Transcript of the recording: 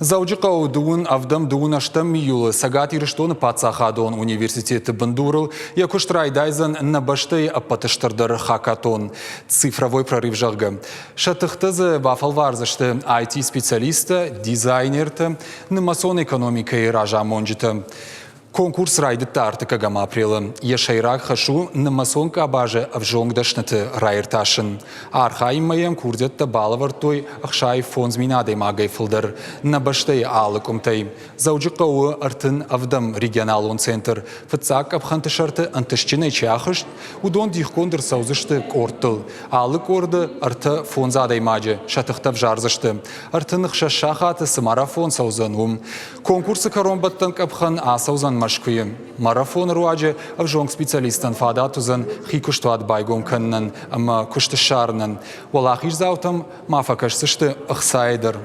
Дзӕуджыхъӕуы дыууын ӕвдӕм дыууын ӕстӕм июлы Цӕгат Ирыстоны паддзахадон университеты бындурыл йӕ куыст райдайдзӕн нӕ бӕстӕйы ӕппӕты стырдӕр хакатон «Цифровой прорыв», зӕгъгӕ. Сӕ тыхтӕ дзы бафӕлвардзысты IT-специалисттӕ, дизайнертӕ, нымӕцон экономикӕйы разамонджытӕ. Конкурс райдыдта ӕртыккӕгӕм апрелы. Йӕ сӕйраг хӕс у нымӕцон къабазы ӕвзонг дӕсныты раиртасын. Архайынмӕ йӕм курдиӕттӕ балӕвӕрдтой 65 000 адӕймагӕй фылдӕр нӕ бӕстӕйы алы къуымтӕй. Дзӕуджыхъӕуы 37 регионалон центр фыццаг къӕпхӕнты сӕрты ӕнтыстджынӕй чи ахызт, уыдон дихгонд ӕрцӕудзысты къордтыл. Алы къорды ӕртӕ фондз адӕймаджы сӕ тыхтӕ ӕвзардзысты. 36 сахаты цы марафон цӕудзӕн, уым. Конкурсы кӕронбӕттӕн къӕпхӕн ацӕудзӕн Мӕскуыйы. Марафоны руаджы ӕвзонг специалисттӕн фадат уыдзӕн хи куыстуат байгом кӕнынӕн ӕмӕ куыст ссарынӕн. Уӕлахиздзаутӕм ма фӕкӕсдзысты ӕхцайы дӕр.